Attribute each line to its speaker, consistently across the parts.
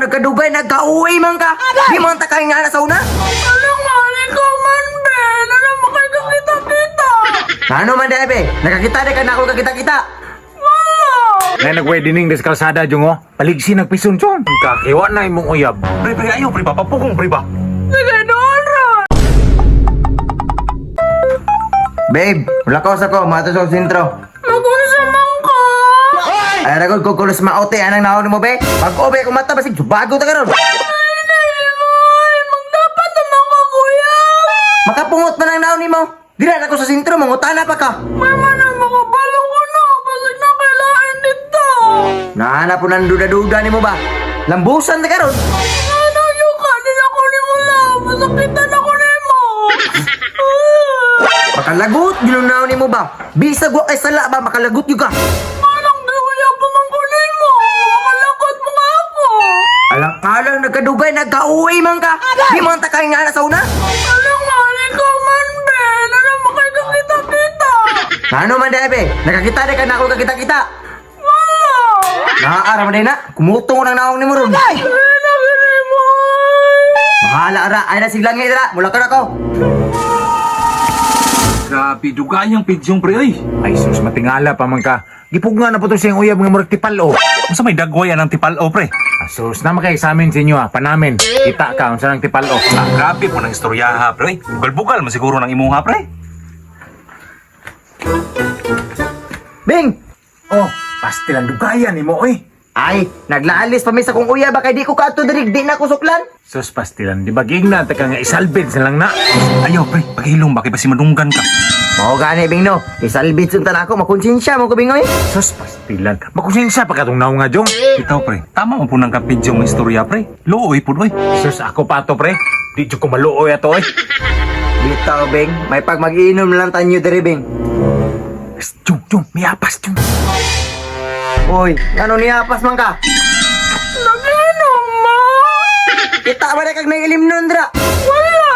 Speaker 1: Nagkadugay, nagkauwi man ka. Di man ta kay nga na sa una.
Speaker 2: Ano nga, ikaw man, Ben? Ano mo kay kakita-kita?
Speaker 1: Ano man dai be? Nakakita di ka na ako kakita-kita.
Speaker 2: Wala!
Speaker 3: Nay nagwedding des kalsada jong oh. Paligsi nagpison jong. Kakiwa na imong uyab.
Speaker 4: Pre, pre, ayaw, pre, papapugong, pre ba?
Speaker 2: Sige, doon, Ron!
Speaker 1: Babe, wala ka sa ko, mato sa sentro.
Speaker 2: Magunsa man ka!
Speaker 1: Ay ragod ko kulos maote anang naon mo be. Pag obe ko mata basig bago ta karon.
Speaker 2: Ay, nahimoy! Magdapat naman ka, kuya!
Speaker 1: Makapungot man ang naon nimo. Dira na ko sa sentro, mangutana pa ka.
Speaker 2: May man makabalo ko na! Basig na kailangan dito!
Speaker 1: Naana po nang duda-duda nimo ba? Lambusan ta karon.
Speaker 2: Ano yung kanin ako ni Mula? Masakitan ako ni mo!
Speaker 1: Makalagot ginunaw nimo ba? Bisag wa kay sala ba makalagot gyud ka.
Speaker 2: Anong gawin pa man ko ni mo? Makalakot mo nga ako!
Speaker 1: Alang-alang nagkadugay, nagkauwi man ka. Di man ta kay nga na sa una.
Speaker 2: Ano nga, ikaw man, Ben? Ano mo kay kakita-kita?
Speaker 1: Ano man dai be? Nakakita di ka na ako kakita-kita.
Speaker 2: Wala!
Speaker 1: Naaara man na, kumutong ko ng naong nimo ron.
Speaker 2: Ay, nagirimoy!
Speaker 1: Bahala ra, ay na siglang ra, mula ka na ko.
Speaker 4: Grabe, dugayang pidyong, pre, oy.
Speaker 3: Ay sus matingala pa man ka. Gipugna na po to siyang uyab nga murag tipal oh.
Speaker 4: Unsa may dagway anang tipal, oh, pre?
Speaker 3: Asus na makay sa amin sa inyo ah, panamin. Kita ka unsa nang tipal oh.
Speaker 4: Ah, grabe po ng istorya, ha, pre. oy. Bugal-bugal, masiguro ng imuha, pre.
Speaker 1: Bing!
Speaker 3: Oh, pastilan dugayan nimo oy.
Speaker 1: Ay, naglaalis pa mi sa kong uya ba kay di ko kaadto diri, di na ko suklan.
Speaker 3: Sus pastilan di ba gigna ta ka nga isalbid sa lang na.
Speaker 4: Ayaw, pre, paghilom ba kay basi madunggan ka.
Speaker 1: Mao gani Bing no, isalbit unta na ako, makonsensya mo ko Bing oy.
Speaker 3: Sus pastilan. Makusensya pa katong naong nga jong.
Speaker 4: Ikaw, pre, tama mo po ng kapidyong ng istorya, pre. Luoy po, oy.
Speaker 3: Sus ako pa to pre. Di jud ko maluoy ato oy.
Speaker 1: Bitaw Bing, may pag mag-iinom lang tanyo diri Bing.
Speaker 3: Jong jong, miapas jong.
Speaker 1: Oy, ano niya pas man ka?
Speaker 2: Naginom mo!
Speaker 1: Kita ba na kag nailim nun dra?
Speaker 2: Wala!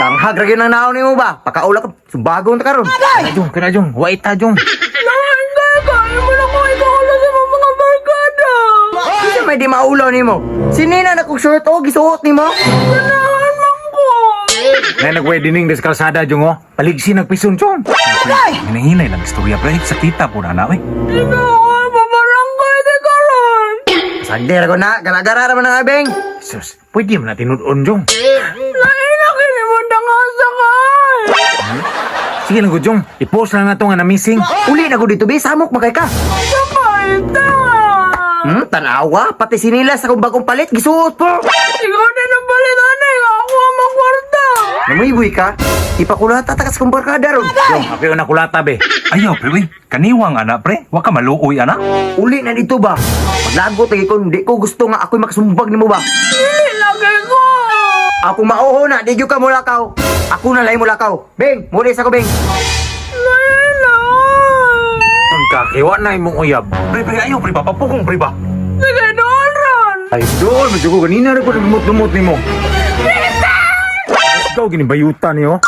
Speaker 1: Danghag ra gyud ang naon nimo ba? Pakaula ka, subagon ta karon.
Speaker 3: Kana jong, kana jong, wa ita jong.
Speaker 2: Lain kayo, kaya mo na kung ikaw sa mga mga barkada!
Speaker 1: Kinsa may di maulaw nimo? Sinina na kog short o gisuot nimo?
Speaker 2: Ganahan man ko!
Speaker 3: Nay nagwedding des kalsada jong oh. Paligsi nagpison jong.
Speaker 4: Hinahinay lang istorya, pre. Sakita po na, na, oy.
Speaker 2: Ikaw ay babarangay di karon!
Speaker 1: Sagdi ra ko na, gara-gara ra man ang abeng.
Speaker 3: Sus, pwede man na tinud-on jong.
Speaker 2: Lain na kinimunda nga sa kay!
Speaker 3: Sige lang ko jong, i-post lang na to nga na missing.
Speaker 1: Uli na ko dito be, samok makay ka.
Speaker 2: Sakay ta!
Speaker 1: Tanawa, pati sinila sa kong bagong palit gisuot po.
Speaker 2: Ikaw na nang balitan eh, ako ang magkwarta!
Speaker 1: Namuiboy ka? Ipakulata ta ka sa kong barkada ron.
Speaker 3: Jong, ako na kulata be.
Speaker 4: Ayaw, pre, oy. Kaniwang, ana, pre. Wa ka maluoy, ana.
Speaker 1: Uli na dito ba? Maglagot lagi ko, di ko gusto nga ako'y makasumbag nimo ba?
Speaker 2: Dili lagi ko!
Speaker 1: Ako mauho na, di gyud ka mulakaw. Ako na lay mulakaw. Beng, muli sa ko Beng.
Speaker 2: Lain na!
Speaker 3: Ang kakiwa na imong uyab.
Speaker 4: Pre, pre, ayaw, pre, papapugong, pre ba?
Speaker 2: Sige doon, Ron!
Speaker 3: Ay, dool, medyo ko ganina rin ko nagmut-lumot nimo. Ikaw ginibayutan niyo.